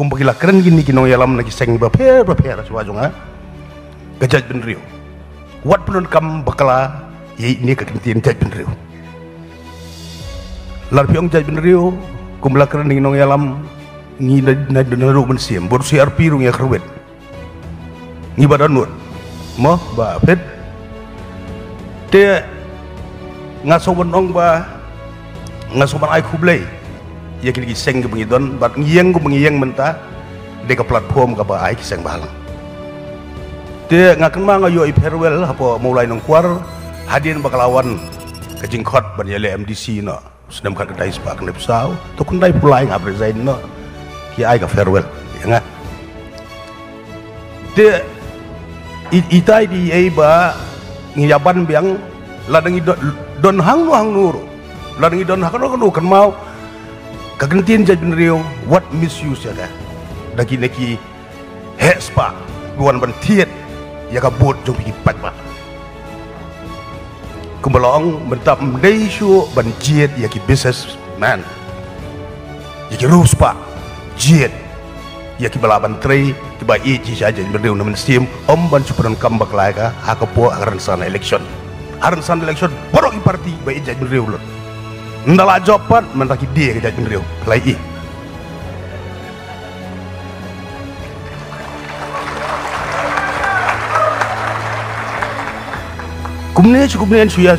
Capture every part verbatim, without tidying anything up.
Kumba ki la kren kine ki nongïalam na ki seng bapher bapher shuwa jong nga, ka jaitbynriew wat pyndonkam bakla ïa ine ka kyntien jaitbynriew. Lada phi ong jaitbynriew, kumba la kren ki nongïalam, ngi na, na, naduh mynsiem bad C R P ruh ngi ïa kyrwit. Ngi ba dohnud mo ba peit. Te nga sngewbha ban ong ba nga sngewbha ban ai khublei ïa kine ki seng kiba ngi don, bad ngi ïeng kumba ngi ïeng mynta, dei ka platform kaba ai ki seng bhalang. Te nga kynmaw nga ïoh i farewell hapoh Mawlai Nongkwar, hadien ba ka la wan ka jingkhot ban ïaleh M D C noh. Snem khatkhyndai spah khyndaiphew saw, to khyndaiphew lai nga hap resign noh. Ki ai ka farewell ïa nga. Te i, itai dei ei ba ngi ïa ban biang, lada ngi don, don hangno hangno ruh, lada ngi don ha kano kano, kynmaw ka kyntien jaitbynriew wat misuse ïa ka da kine ki heh spah, ki wan ban thied ïa ka vote jong phi ki paidbah. Kumba la ong mynta, ym dei shuh ban jied ïa ki businessman, ïa ki riewspah, jied ïa kiba lah ban trei, kiba ïeit shisha ïa jaitbynriew na mynsiem, ym ban shu pyndonkam bakla ïa ka ha ka por ha ka rynsan election. Ha rynsan election baroh ki party ba ïeit jaitbynriew lut. Ynda la jop pat, mynta ki die ka jaitbynriew. Phi la ïohi. Kumne shu kumne shu ïa,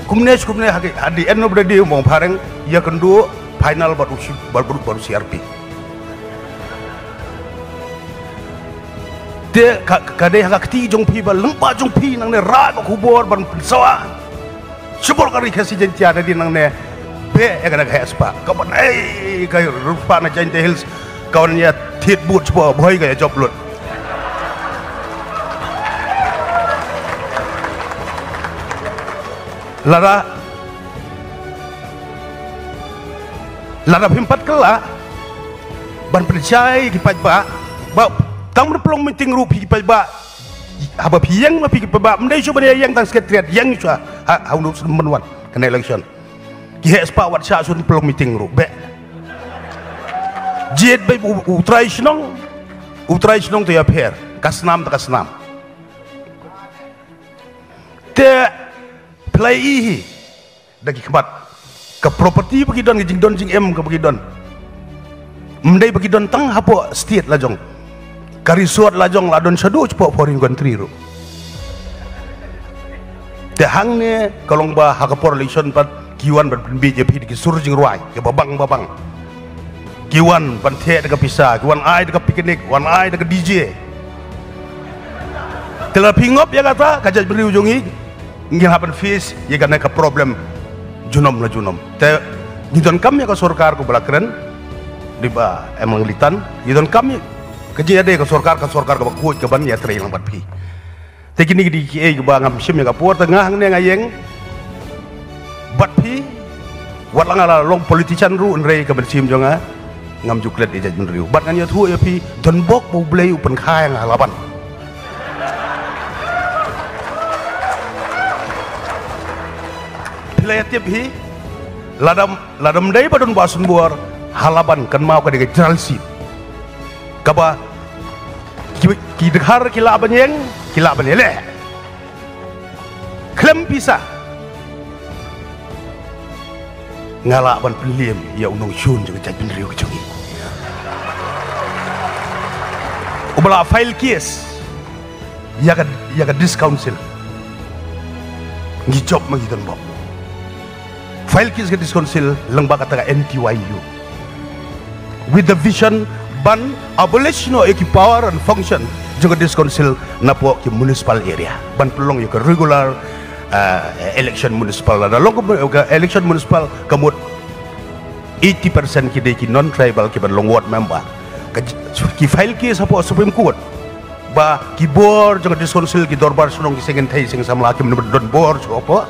kumne shu kumne ha ki, at the end of the day, u ong phareng ïakynduh final bad u shi-, bad, bad, bad u C R P. Te ka, ka dei ha ka kti jong phi ba lyngba jong phi nangne, rai ba khubor ban pynsawa. Shibun ka ri Khasi Jaiñtia na dei nangne, beh ïa kane ka heh spah. Ka ban, ei, ka riewspah na Jaintia Hills ka wan ïa thied vote shibun, bhoi ka ïa jop lut. Lada, lada phim pat kylla ban pynshai ki paidbah, ba tang ban pynlong meeting ruh phi ki paidbah, haba phi ïeng ma phi ki paidbah, ym dei shuh ban ïeng tang Secretariat, ïeng shuh ha, ha, ha u Nongsan Mynwan kane election. Ki heh spah wat shah shuh pynlong meeting ruh, beh. Jied beit u, u trai shnong, u trai shnong te ïapher, ka snam te ka snam. Te phi la ïohi hi da ki khmat, ka property ba ki don, ka jingdon jingem kaba ki don, ym dei ba ki don tang hapoh state la jong. Ka resort la jong la don shaduh shapoh foreign country ruh. Te hangne ka long ba ha ka por election pat ki wan ban pynbiej ïa phi da ki sur jingrwai kiba bang ba bang. Ki wan ban theh da ka pisa, ki wan ai da ka picnic, wan ai da ka D J. Te lada phi ngop ïa kata, ka jaitbynriew jong ngi, ngin hap ban face ïa kane ka problem junom la junom. Te ngi donkam ïa ka sorkar kaba la kren, dei ba em nang litan, ngi donkam ïa ka jingïadei ka sorkar, ka sorkar kaba khuid kaban ïatrei lang bad phi. Te kine ki dei kiei kiba ngam shim ïa ka por, te nga hangne nga ïeng bad phi, wat la nga la long politician ruh, hynrei ka mynsiem jong nga ngam ju klet ïa jaitbynriew. Bad ngan ïathuh ïa phi, donbok ba U Blei u pynkha ïa nga ha Laban. Phi la ïa tip hi, lada, lada ym dei ba don Bah Synbor ha Laban, kynmaw ka dei ka jralsip kaba ki, ki dkhar ki lah ban ïeng, ki lah ban ïaleh. Khlem pisa nga lah ban pynliem ïa u nongshun jong ka jaitbynriew ka jong ngi. Uba la file case ïa ka, ïa ka District Council. Ngi jop ma ngi donbok. File case ka District Council lyngba kata ka N T Y U, with the vision ban abolish noh ïa ki power and function jong ka District Council napoh ki municipal area, ban pynlong ïa ka regular, uh, election municipal. Lada long ka, ka election municipal, ka mut eighty percent ki dei ki non tribal kiban long ward member. Ka j-, ki file case hapoh Supreme Court ba ki bor jong ka District Council, ki dorbar shnong, ki seng kynthei seng samla kim don bor shuh hapoh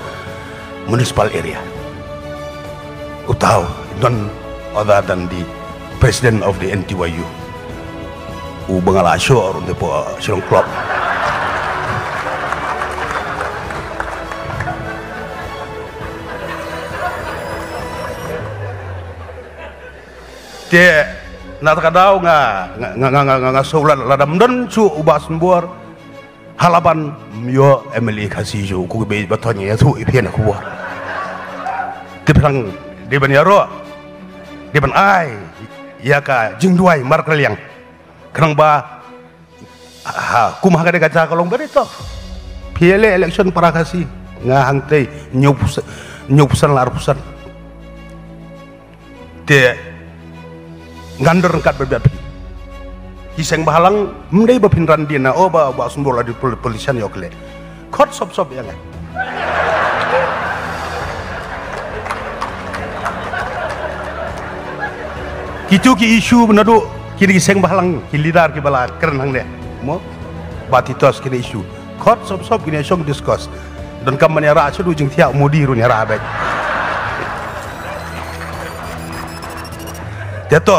municipal area. Uta u none other than the president of the N T Y U, uba nga la shoh ruh hapoh Shillong Club. Te Na ta ka daw nga, nga, nga, nga, nga, nga, nga shu lad, lada ym don shuh u Bah Sembor ha Laban, ym ïoh M L A Khasi shuh, ko kiba ïeit ba thoh ïa shuh ïa phi na khubor. Te phi dang dei ban ïaroh, dei ban ai ïa ka jingduwai markylliang. Khnang ba, ha, kum ha ka dei ka jaka ka long very tough. Phi ïaleh election para Khasi, nga hangtei, hynñiew percent, hynñiew percent la ar percent. Te ngan don ryngkat bad phi. Ki seng bhalang, ym dei ba phin ran dien na, oh, ba, Bah Sembor la dei pol-, politician ïoh khleh. Khot sop sop ïa nga. Kitu ki issue ba naduh kine ki seng bhalang, ki leader kiba la kren hangne, mo? Ba Titos kine issue. Khot sop sop kine shong discuss. Donkam ban ïarah shuh, jingthiah Modi ruh ïarah beit. Te to,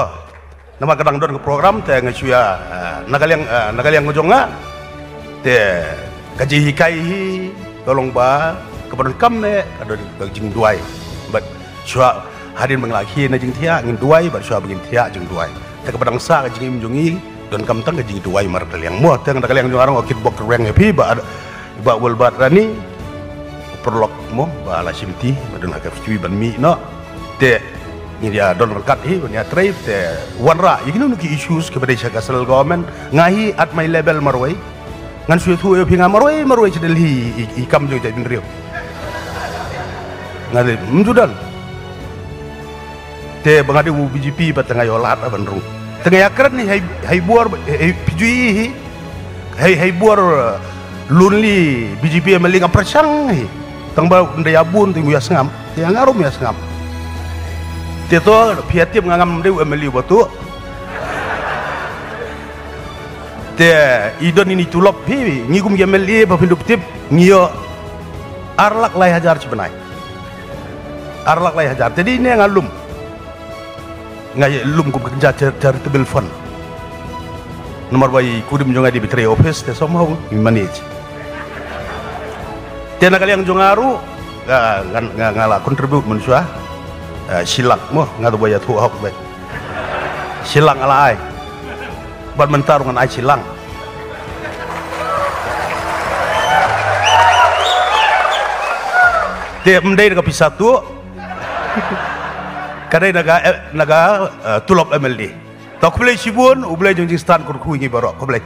namar ka dang don ka program te nga shu ïa, eh, na ka liang, eh, na ka liang ka jong nga. Te ka jinghikai hi ka long ba kaba donkam ne ka don ka jingduwai. Bad shuwa hadien ba ngi la khie na jingthiah ngin duwai, bad shuwa ba ngin thiah jingduwai. Te kaba dang sah ka jingim jong ngi donkam tang ka jingduwai markylliang, mo. Te na ka liang jong nga ruh nga kitbok kyrweng ïa phi, Bah, Bah Wilbert Rani, paralok, mo, ba la shimti ba don ha ka pyrthei ban mih noh. Te ngin ïa don ryngkat hi ban ïatrei, te wanrah ïa kino kino ki issues kiba dei sha ka central government. Nga hi at my level marwei, ngan shu ïathuh ïa phi, nga marwei marwei sha Delhi i, i kam jong jaitbynriew. Nga dei ym ju don. Te ba nga dei u B J P ba te nga ïoh lad ban rung. Te nga ïa kren hi, hai, hai bor, hai, phi ju i hi. Hai, hai bor, uh, lonely B J P M L A ngam pyrshang hi. Tang ba ym dei ïa bun te ngu ïa sngap. Te nga ruh ym ïa sngap. Te to phi ïa tip nga ngam dei u M L A uba tuh. Te i don ine i tulop hi, ngi kum ki M L A ba phin dup tip, ngi ïoh ar lak lai hajar shi bnai. Ar lak lai hajar. Te dei ne nga lum. Nga ïa lum kum ka kynja char-, charitable fund. Namar ba i kurim jong nga dei ba trei office te somehow i manage. Te na ka liang jong nga ruh, nga, nga, nga, nga la contribute mynshuwa. Eh, shi lak mo, nga da ba ïathuh hok beit. Shi lak nga la ai. Bad mynta ruh ngan ai shi lak. Te ym dei na ka pisa tuh. Ka dei na ka, eh, na ka, eh, tulop M L A. To khublei shibun, U Blei un jingstad kyrkhu ïa ngi baroh. Khublei.